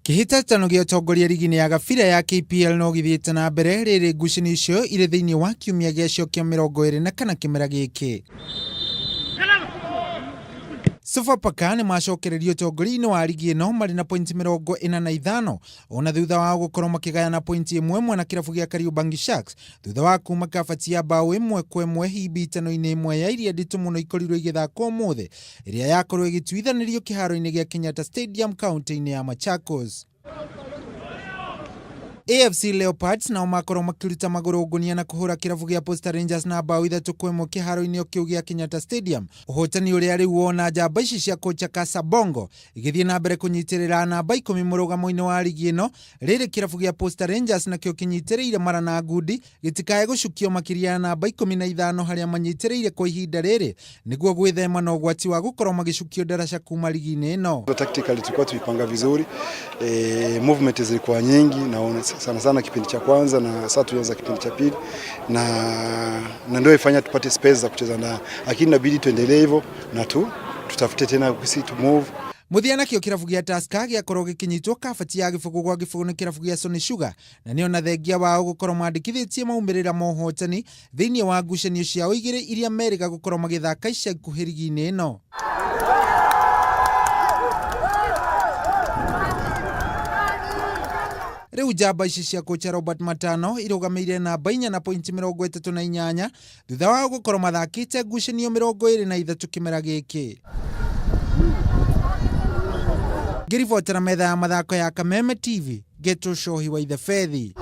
Kĩhĩtahĩtano gĩa ũtongoria rigi-inĩ ya Gabira ya KPL no gĩthiĩte na mbere rĩrĩ ngucanio icio irĩ thĩinĩ wa kiumia gĩacio kĩa 24 kĩmera gĩkĩ. Sofapaka nĩ macokereria ũtongoria-inĩ wa rigi ĩno marĩ na pointi 45 ona thutha wao gũkorwo makĩgayana pointi ĩmwe ĩmwe na kĩrabu gĩa Kariobangi Sharks thutha wa kuma kabati ya bao 1-1 hibitano-inĩ ĩmwe ya iria nditũ mũno ikorirwo igĩthakwo ũmũthĩ ĩrĩa yakorwo ĩgĩtuithanĩrio kĩharo-inĩ gĩa Kenyatta Stadium kaunti-inĩ ya Machakos. AFC Leopards nao makorwo makĩruta magũrũ ngũnia na kũhũra kĩrabu gĩa Posta Rangers na bao 3-1 kĩharo-inĩ o kĩu gĩa Kenyatta Stadium. Ũhotani ũrĩa rĩu wona njamba ici cia kocha Kasabongo igĩthiĩ na mbere kũnyitĩrĩra namba 10 mũrũgamo-inĩ wa rigi ĩno rĩrĩ kĩrabu gĩa Posta Rangers nakĩo kĩnyitĩrĩire mara na ngundi gĩtikae gũcukio makĩria ya namba 15 harĩa manyitĩrĩire kwa ihinda rĩrĩ nĩguo gwĩthema na ũgwati wa gũkorwo magĩcukio ndaraca kuma rigi-inĩ ĩno. Tactically tulikuwa tuipanga vizuri, movement zilikuwa nyingi na sana sana kipindi cha kwanza na sasa tulianza kipindi cha pili na ndio ifanya tupate space za kucheza na, lakini inabidi tuendelee hivyo na tutafute tena sisi to move. Mũthia nakĩo kĩrabu gĩa Tusker gĩakorwo gĩkĩnyitwo kabati ya 0-0 nĩ kĩrabu gĩa Sony Sugar na nĩo na thengia wao gũkorwo mandĩkithĩtie maumĩrĩra ma ũhotani thĩinĩ wa ngucanio ciao igĩrĩ iria merĩga gũkorwo magĩthaka ica ikuhĩ rigi-inĩ ĩno. Rĩu njamba ici cia kocha Robert Matano irũgamĩire namba 4 na pointi 38 thutha wao gũkorwo mathakĩte ngucanio 23 kĩmera gĩkĩ. Ngĩribotera metha ya mathako ya Kameme TV, Geto Shohi wa Ithefethi.